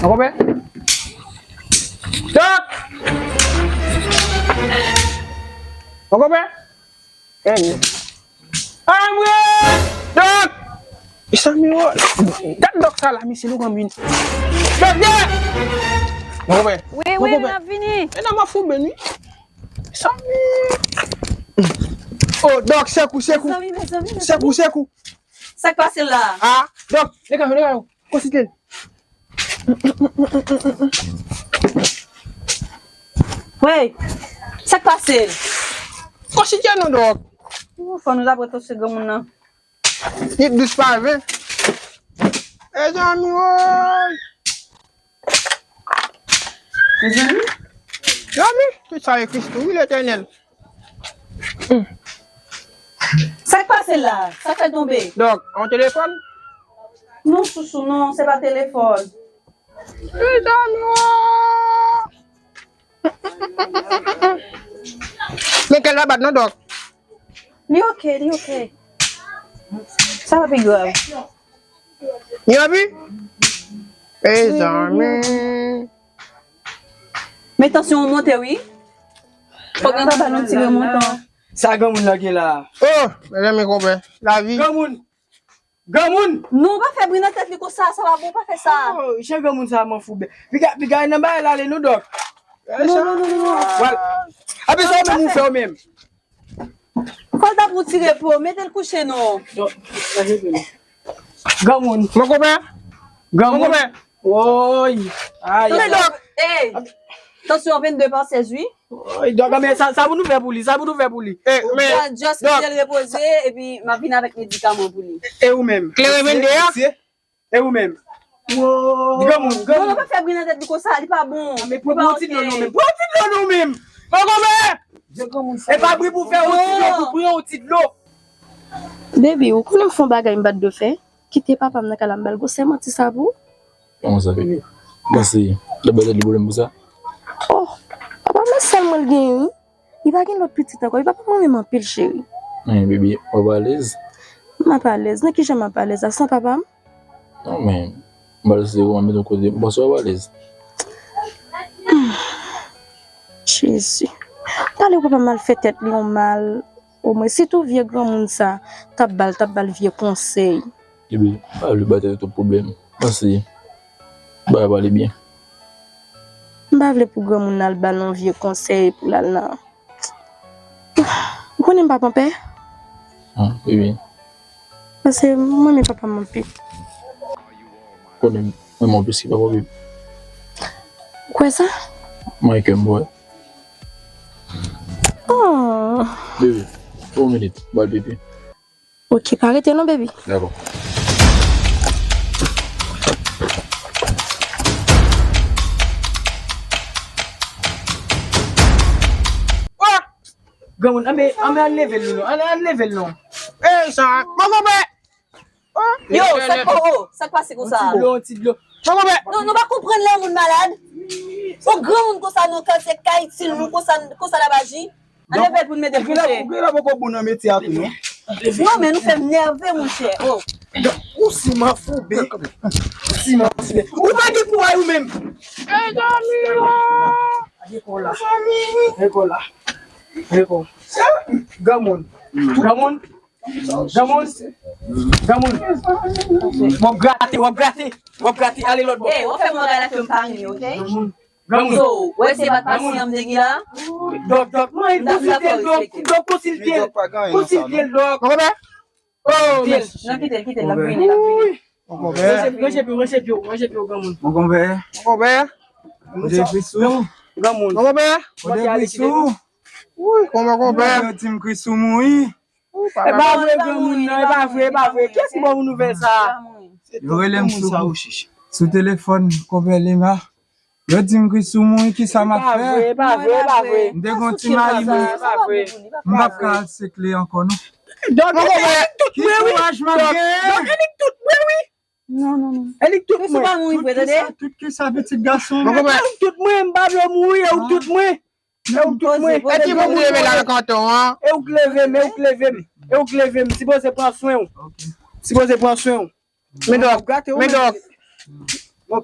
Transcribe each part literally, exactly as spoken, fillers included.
Mon konpè? Dòk! Mon konpè? Anmwe! Dòk! Mezanmi, o, gad dòk sa la, mesye, nou konbyen. Dòk, ye! Mon konpè. Wi, wi, nou ap vini. E nan m ap fouben, wi. Mezanmi. O, dòk, sekou, sekou. Mezanmi, mezanmi, mezanmi. Sekou, sekou. Sa k pase la? A, dòk, legal, legal. Konsilte l. Wey, sa k pase? Konsilte nou, dòk. Ou fò nou ta pran tòsye granmoun nan. Li dous pa ven. Mezanmi, woy. Mezanmi? Zanmi, tout sa e Kristo, wi, Letènèl. Sa k pase la? Sa fè l tonbe? Dòk, yon telefòn? Non, sousou, non, se pa telefòn. Mezanmi, woy. Men kè l pa bat non, dòk. Li oke, li oke. Sa pa pi grav. Li anvi? Mezanmi. Men tansyon w monte, wi. Fòk nou ta ba l yon ti remontan. Sa granmoun nan gen la? O, mezanmi, konpè. Lavi. Granmoun. Granmoun! Non, pa fè bri nan tèt li konsa, sa pa bon, pa fè sa. O, jan granmoun sa a, m an fou bè. Piga, piga nan bagay la, ale non, dòk. Non, non, non, non, non. Wal. Apre sa, ou menm, ou fè ou menm. Fò l ta pran ti repo, mete l kouche, non. Dòk, granmoun. Mon konpè? Granmoun. Mon konpè. Woy. Ay, ay. Tansyon, ey. Tansyon vennde pa sèz, wi. Oy, dòk, men sa, sa pou nou fè pou li, sa pou nou fè pou li. E, men, just kite l repoze, epi m ap vin avèk medikaman pou li. E ou menm? Klere vennde a? E ou menm? Woy. Granmoun, granmoun. Non, non, pa fè bri nan tèt li konsa, li pa bon. Men pran yon ti dlo non menm. Pran yon ti dlo non menm. Bon, konbyen? E pa bri pou fè yon ti dlo, pou pran yon ti dlo. Baby, ou konnen m fè yon bagay m pa t dwe fè? Kite papa m nan kay la, m ba l gwosè manti sa pou ou. Kòman sa, baby? Panse, l ap bay tèt li pwoblèm pou sa? Oh, papa m nan sèl mwen l genyen, wi. Li pa gen lòt pitit ankò. Li papa m renmen m anpil, cheri. Men, baby, w ap alèz? M ap alèz. Nan kijan m ap alèz la? San papa m? Non, men, m pral eseye mete yon kote. M panse w ap alèz. Jezi. Talè papa m al fè tèt li yon mal. Omwen, sitou vye granmoun sa, t ap ba l, t ap ba l vye konsèy. Epi, pa vle ba tèt ou twòp pwoblèm. Panse, bagay pale byen. M pa vle pou granmoun nan al ba l yon vye konsèy pou l al nan. Ou konnen m pa panpè? Ah, epi. Paske mwen renmen papa m anpil. Konnen mwen renmen w plis ke papa w, baby. Ou kwè sa? Mwen kè m wè. Oh. Baby, yon minit, m pral pipi. Ok, pa rete non, baby. Dakò. Granmoun, anben, anben, ann leve l non, ann, ann leve l non. Ey, sa, mwen konpè. Yo, sa k pa, oh, sa k pase konsa? Yon ti dlo, yon ti dlo. Mwen konpè. Non, nou pa konprann lè yon moun malad. Yon granmoun konsa, nou ka se ka itil nou konsa, konsa l ap aji. Ann leve l pou n mete l kouche. Ou gen la poko bon nan metye a tou, non? Non, men nou fè m nève, monchè. Oh. Ou siman foube. Ou siman foube. Ou pa gen kouray ou menm. Mezanmi, oh. Reko la. Reko la. Reko. Granmoun. Granmoun. Granmoun. Granmoun. W ap grate, w ap grate. W ap grate, ale lòt bò. Ey, w ap fè m bagay la ke m pa renmen, ok? Granmoun. Granmoun. So, w wè se bat pasyan m te gen la? Dòk, dòk, mwen, konsilte l, dòk, dòk, konsilte l. Konsilte l, dòk. Konpè? Oh, mèsi. Non, kite l, kite l, l ap vini, l ap vini. Wi. Mon konpè. Ranje pye w, ranje pye w, ranje pye w, granmoun. Mon konpè. Mon konpè. Ranje pye w. Granmoun. Mon konpè. Ranje pye w. Wi, konpè, konpè. Yo di m Krisou mouri. E pa vre, granmoun, non, e pa vre, e pa vre. Kiyès ki ba w nouvèl sa a? Yo rele m sou, sou telefòn, konpè Lema. Yo di m Krisou mouri, kisa m ap fè? E pa vre, e pa vre, e pa vre. M te gon ti mari, men m p ap ka al sekle ankò, non. Dòk, elik tout mwen, wi. Ki kouraj m ap genyen? Dòk, elik tout mwen, wi. Non, non, non. Elik tout mwen. Krisou pa mouri vre, tande? Tout kisa, tout kisa, pitit gason m? Elik tout mwen, m pa vle mouri, elik tout mwen. E ou k tout mwen. E ti moun mouri la nan kanton an. E ou k leve m, e ou k leve m. E ou k leve m. Sipoze pran swen w. Sipoze pran swen w. Men dòk, men dòk. Bon.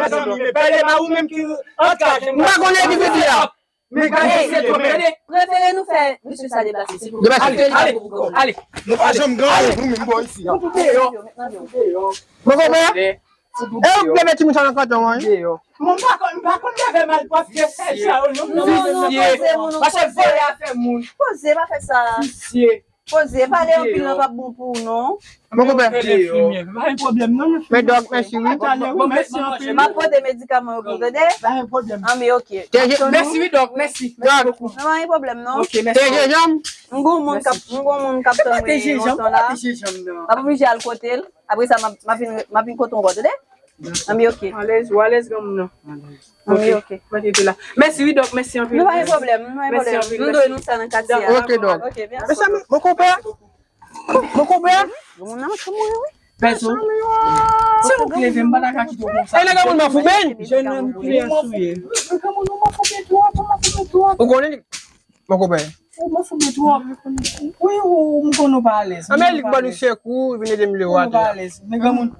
mezanmi, men pale ba ou menm ki angaje m. M pa konnen ki te di a. Men gade se to, men gade. Prefere nou fè mesye sa deplase, silvouplè. Deplase. Ale, ale, ale. Nou pa janm gen anyen pou nou bò isi a. Fout ou deyò. Fout ou deyò. Mon konpè, e ou k te met timoun sa nan kanton an, wi. Deyò. Mwen m pa konn, m pa konn leve mal pwòp de sèl sa yo, non. Non, non, non, poze, non, non, poze. Paske vòlè afè moun. Poze, pa fè sa. Visye. Poze, pale anpil nan p ap bon pou ou, non. Mon konpè. Pa gen pwoblèm, non, nou. Men dòk, mèsi, wi. Talè, wi, mèsi anpil. M ap pote medikaman yo pou tande. Pa gen pwoblèm. Anben, ok. Mèsi, wi, dòk, mèsi. Mèsi bokou. Non, pa gen pwoblèm, non. Ok, mèsi. Te jenjanm? M gon moun k ap, m gon moun k ap tann mwen lontan la. M ap oblije al kote l. Apre sa, m ap, m ap vin, m ap vin kote w ankò, tande? Anben, ok. Alèz, ou alèz, granmoun nan. Anben, ok. Mwen te la. Mèsi, wi, dòk, mèsi anpil. Nou pa gen pwoblèm, nou pa gen pwoblèm. Nou dwe nou sa nan katye a. Ok, dòk. Ok, mèsi. Mezanmi, mon konpè. Mon konpè. Granmoun nan, mwen mouri, wi. Pèso. Se ou k leve m, m pa ta ka kite w konsa. E nèg la moun mafouben. Jèn nonm ki lè sou ye. Granmoun, ou mafouben twòp, ou mafouben twòp. Ou konnen li, mon konpè. Ou mafouben twòp. Wi, ou, m konn ou pa alèz. Anben, li k ban nou sekou, vin ede m leve atè a. Ou pa alèz. Men granmoun,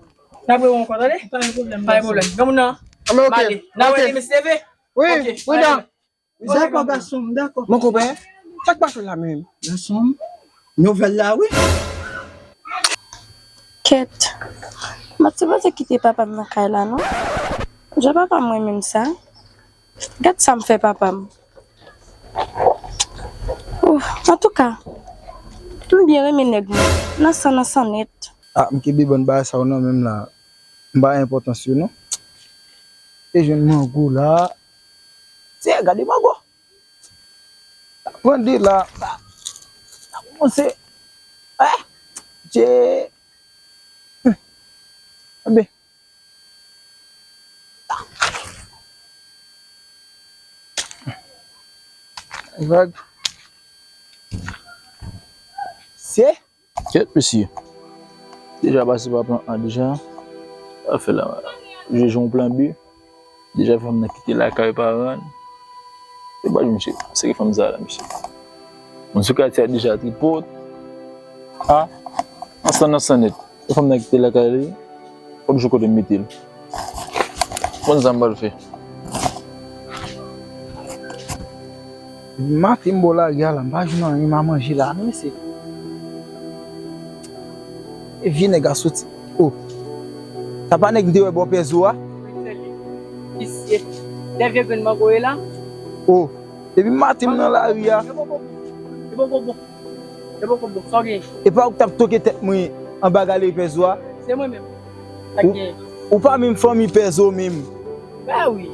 n ap wè w ankò, tande? Pa gen pwoblèm. Pa gen pwoblèm. Granmoun nan. Anben, ok. N ap wè demen si Dye vle. Wi, wi, dan. Dakò, gason m, dakò. Mon konpè, sa k pase la menm? Gason m, nouvèl la, wi. Kèt, m ap sipoze kite papa m nan kay la, non? Jan papa m renmen m sa. Gad sa m fè papa m. Ouf, antouka, m byen renmen nèg mwen, nan san, nan san nèt. Ah, m kenbe bann bagay sa yo nan men m la. M ba enpòtans yo, non. E jwenn mango la. Tye, gade mango. Pran de la. Sa kòmanse. Eh, Dye. Anben. Vag. Se? Kèt, mesye. Deja pase pa plan A deja. Sa fè la. Jwe jwe yon plan B. Deja fanm nan kite lakay paran l. Se pa jwenn cheri. Sere fanm sa la, mesye. Moun sou katye a deja tripot. A, ansann, ansann nèt. Se fanm nan kite lakay li. Fòk jou kote m mete l. Konn sa m pral fè. Maten m bò lari a la, m pa jwenn anyen m a manje la, non, mesye. E vye nèg a soti. O. Sa pa nèg m te wè bò pè zo a? Wi, se li. Visye. Lè vye grenn mango ye la? O. Depi maten m nan lari a. Yo poko bon. Yo poko bon. Yo poko bon. Sa w genyen? E pa ou k t ap toke tèt mwen anba galri pè zo a? Se mwen menm. Sa k genyen? Ou pa menm fanmi pè zo menm. Ben wi.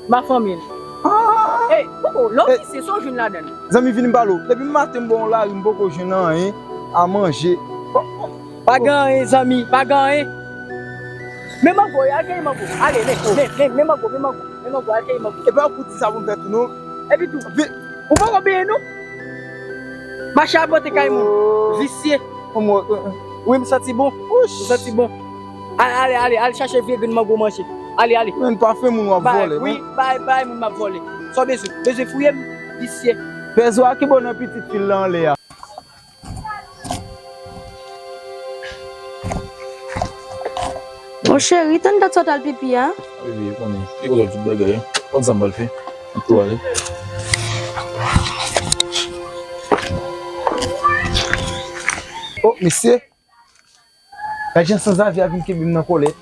M pa fanmi l. Ah! Ey, poko, lè w visye, sa w jwenn ladan l? Zanmi, vini m pale w. Depi maten m bò yon lari, m poko jwenn anyen a manje. Pa gen anyen, zanmi, pa gen anyen. Men mango, al keyi mango. Ale, men, men, men, men mango, men mango, men mango, al keyi mango. E pa ou k di sa pou m fè tou, non. Epi tou, vi- ou poko benyen, non? Mache a pote kay moun. Visye. Wi, m santi bon. M santi bon. Ale, ale, ale, al chache vye grenn mango manje. Ale, ale. Men pa fè moun w ap vòlè, non. Bay, bay, bay moun m ap vòlè. Sa w bezwen? Bezwen fouye m? Visye. Pè zo a ki bò nan pitit fil la anlè a? Mon cheri, tann dat sa w t al pipi a. Bebe, ou konnen, li konn tout bagay. Konn sa m pral fè. M tou ale. O, mesye. Gad jan sanzave a vin kenbe m nan kòlèt.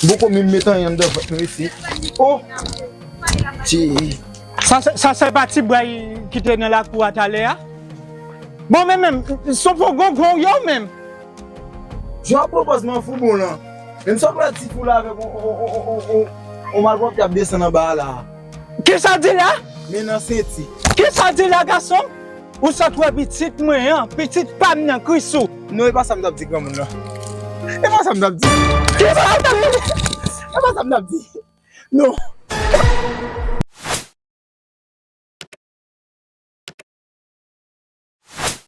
M poko menm met anyen anndan vant mwen isi. O! Ti. Sa, sa, sa se pa ti bway ki te nan lakou a talè a? Bon, men menm, se yon fo gongon w ye w menm. Jan w ap pran pòz m an fou bon lan. Menm sa w pral ti fou la avèk on, on, on malpwòpte ap desann anba a la. Kisa w di la? Men nan senti. Kisa w di la, gason? Ou sot wè pitit mwen an, pitit pa m nan, Krisou. Non, e pa sa m t ap di granmoun nan. E pa sa m t ap di. Kisa w t ap di? E pa sa m t ap di. Non.